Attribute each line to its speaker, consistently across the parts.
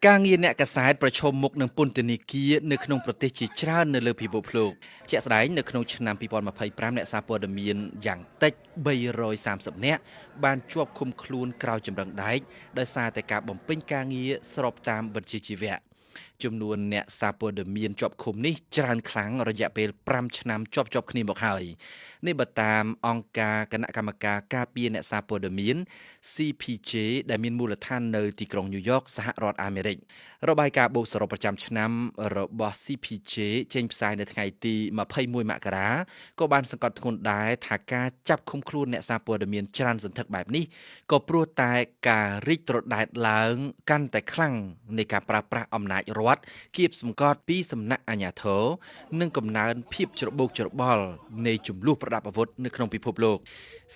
Speaker 1: ការងារអ្នកកាសែតប្រឈមមុខនឹងពន្ធនាគារនៅក្នុងប្រទេសជាច្រើននៅលើពិភពលោកជាក់ស្ដែងនៅក្នុងឆ្នាំ2025អ្នកសារព័ត៌មានយ៉ាងតិច330នាក់បានជាប់ឃុំខ្លួនក្រោយចម្រឹងដែកដោយសារតែការបំពេញការងារស្របតាមវិជ្ជាជីវៈចំនួនអ្នកសារព័ត៌មានជាប់ឃុំនេះច្រើនខ្លាំងរយៈពេល5ឆ្នាំជាប់ៗគ្នាមកហើយនេះបើតាមអង្គការគណៈកម្មការការពារអ្នកសារព័ត៌មាន CPJ ដែលមានមូលដ្ឋាននៅទីក្រុងញូវយ៉កសហរដ្ឋអាមេរិករបាយការណ៍បូកសរុបប្រចាំឆ្នាំរបស់ CPJ ចេញផ្សាយនៅថ្ងៃទី21មករាក៏បានសង្កត់ធ្ងន់ដែរថាការចាប់ឃុំខ្លួនអ្នកសារព័ត៌មានច្រើនសន្ធឹកបែបនេះក៏ព្រោះតែការរីកត្រដែតឡើងកាន់តែខ្លាំងនៃការប្រើប្រាស់អំណាចរដ្ឋគៀបសង្កត់ពីសំណាក់អាជ្ញាធរនិងកំណើនភាពច្របូកច្របល់នៃចំនួនប្រដាប់អាវុធនៅក្នុងពិភពលោក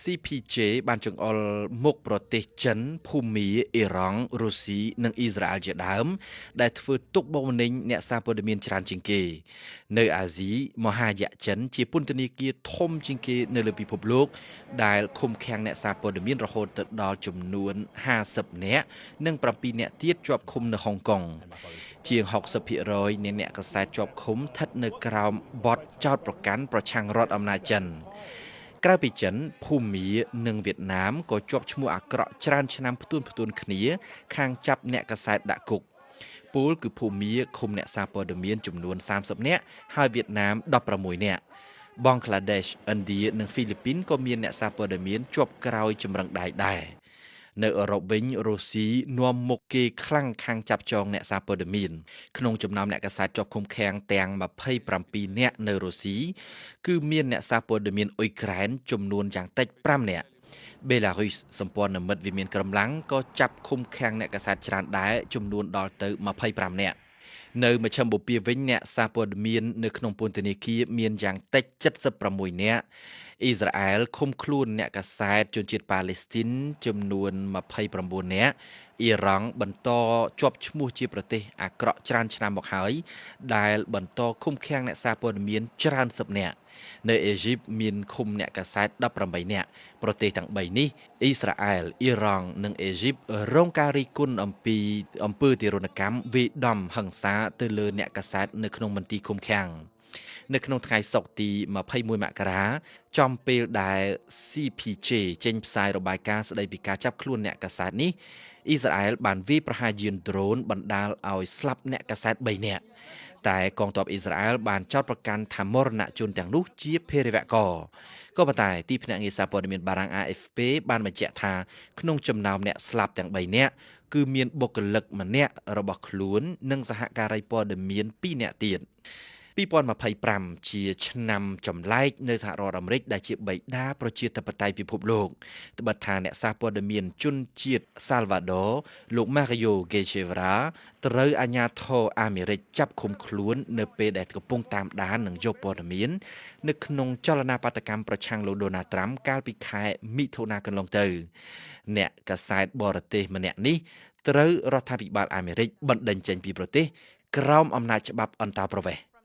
Speaker 1: CPJ បានចង្អុលមុខប្រទេសចិនភូមាអ៊ីរ៉ង់រុស្ស៊ីនិងអ៊ីស្រាអែលជាដើមដែលធ្វើទុកបុកម្នេញអ្នកសារព័ត៌មានច្រើនជាងគេនៅអាស៊ីមហាយក្សចិនជាពន្ធនាគារធំជាងគេនៅលើពិភពលោកដែលឃុំឃាំងអ្នកសារព័ត៌មានរហូតទៅដល់ចំនួន50នាក់និង7នាក់ទៀតជាប់ឃុំនៅហុងកុងជាង60%នៃអ្នកកាសែតជាប់ឃុំស្ថិតនៅក្រោមបទចោទប្រកាន់ប្រឆាំងរដ្ឋអំណាចចិនក្រៅពីចិនភូមានិងវៀតណាមក៏ជាប់ឈ្មោះអាក្រក់ច្រើនឆ្នាំផ្ទួនៗគ្នាខាងចាប់អ្នកកាសែតដាក់គុកពលគឺភូមាឃុំអ្នកសារព័ត៌មានចំនួន30នាក់ហើយវៀតណាម16នាក់បង់ក្លាដេសឥណ្ឌានិងហ្វីលីពីនក៏មានអ្នកសារព័ត៌មានជាប់ក្រោយចម្រឹងដៃដែរនៅអឺរ៉ុបវិញរុស្ស៊ីនាំមុខគេខ្លាំងខាងចាប់ចងអ្នកសារព័ត៌មានក្នុងចំណោមអ្នកកាសែតជាប់ឃុំឃាំងទាំង27នាក់នៅរុស្ស៊ីគឺមានអ្នកសារព័ត៌មានអ៊ុយក្រែនចំនួនយ៉ាងតិច5នាក់បេឡារុសសម្ព័ន្ធមិត្តវិមានក្រំឡាំងក៏ចាប់ឃុំឃាំងអ្នកកាសែតច្រើនដែរចំនួនដល់ទៅ25នាក់នៅមជ្ឈិមបូព៌ាវិញអ្នកសារព័ត៌មាននៅក្នុងពន្ធនាគារមានយ៉ាងតិច76នាក់អ៊ីស្រាអែលឃុំខ្លួនអ្នកកាសែតជនជាតិប៉ាឡេស្ទីនចំនួន29នាក់អ៊ីរ៉ង់បន្តជាប់ឈ្មោះជាប្រទេសអាក្រក់ច្រើនឆ្នាំមកហើយដែលបន្តឃុំឃាំងអ្នកសារព័ត៌មានច្រើនសិបនាក់នៅអេស៊ីបមានឃុំអ្នកកាសែត18នាក់ប្រទេសទាំង3នេះអ៊ីស្រាអែលអ៊ីរ៉ង់និងអេស៊ីបរងការរិះគន់អំពីអំពើទារុណកម្មវាយដំហិង្សាទៅលើអ្នកកាសែតនៅក្នុងមន្ទីរឃុំឃាំងនៅក្នុងថ្ងៃសុក្រទី21មករាចំពេលដែល CPJ ចេញផ្សាយរបាយការណ៍ស្ដីពីការចាប់ខ្លួនអ្នកកាសែតនេះអ៊ីស្រាអែលបានវាយប្រហារយានដ្រូនបណ្ដាលឲ្យស្លាប់អ្នកកាសែត3នាក់តែកងទ័ពអ៊ីស្រាអែលបានចោទប្រកាន់ថាមរណជនទាំងនោះជាភេរវករក៏ប៉ុន្តែទីភ្នាក់ងារសារព័ត៌មានបារាំង AFP បានបញ្ជាក់ថាក្នុងចំណោមអ្នកស្លាប់ទាំង3នាក់គឺមានបុគ្គលិកម្នាក់របស់ខ្លួននិងសហការីព័ត៌មាន2នាក់ទៀត2025ជាឆ្នាំចម្លែកនៅសហរដ្ឋអាមេរិកដែលជាបិតាប្រជាធិបតេយ្យពិភពលោកត្បិតថាអ្នកសារព័ត៌មានជនជាតិសាល់វ៉ាឌ័រលោក Mario Guevara ត្រូវអាជ្ញាធរអាមេរិកចាប់ឃុំខ្លួននៅពេលដែលកំពុងតាមដាននិងយកព័ត៌មាននៅក្នុងចលនាបាតុកម្មប្រឆាំងលោក Donald Trump កាលពីខែមិថុនាកន្លងទៅអ្នកកាសែតបរទេសម្នាក់នេះត្រូវរដ្ឋាភិបាលអាមេរិកបណ្តេញចេញពីប្រទេសក្រោមអំណាចច្បាប់អន្តោប្រវេសន៍។